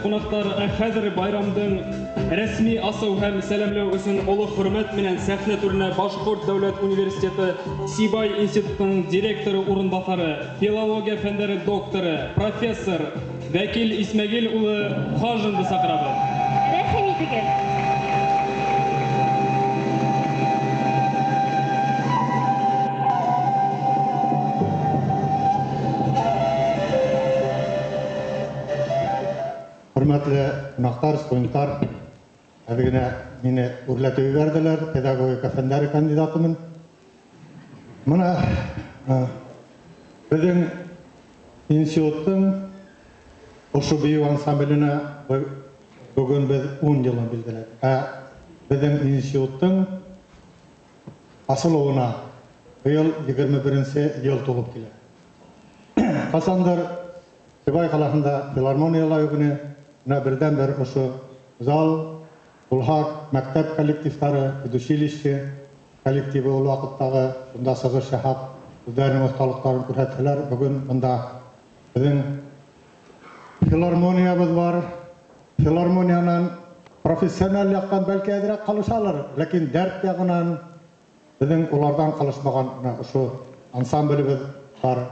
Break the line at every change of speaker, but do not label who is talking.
ҡунаҡтар, ә хәҙер байрамдың рәсми асыу һәм сәләмләү өсөн оло хөрмәт менән сәхнә түренә Башҡорт дәүләт университеты Сибай институтының директоры урынбаҫары, филология фәндәре докторы, профессор Вәкил Исмәгил улы Хажинды саҡырабыҙ.
Рәхим итегеҙ.
Хөрмәтле ҡунаҡтар, студенттар, әле генә мине үрләтеп ебәрҙеләр, педагогика фәндәре кандидатымын. Мына беҙҙең институттың ошо бейеү ансамбленә бөгөн беҙ 10 йылын билдәләдек. Ә беҙҙең институттың асылыуына быйыл 21 йыл тулып килә. Ҡасандыр Сибай ҡалаһында филармонияла юҡ ине. Мына берҙән-бер ошо зал булһа, мәктәп коллективтары, педучилище коллективы ул ваҡыттағы шунда сығыш яһап, үҙҙәренең оҫталыҡтарын күрһәтһәләр, бөгөн бында беҙҙең филармониябыҙ бар. Филармониянан профессиональ яҡтан бәлки әҙерәк ҡалышалыр, ләкин дәрт яғынан беҙҙең уларҙан ҡалышмаған мына ошо ансамблебеҙ бар.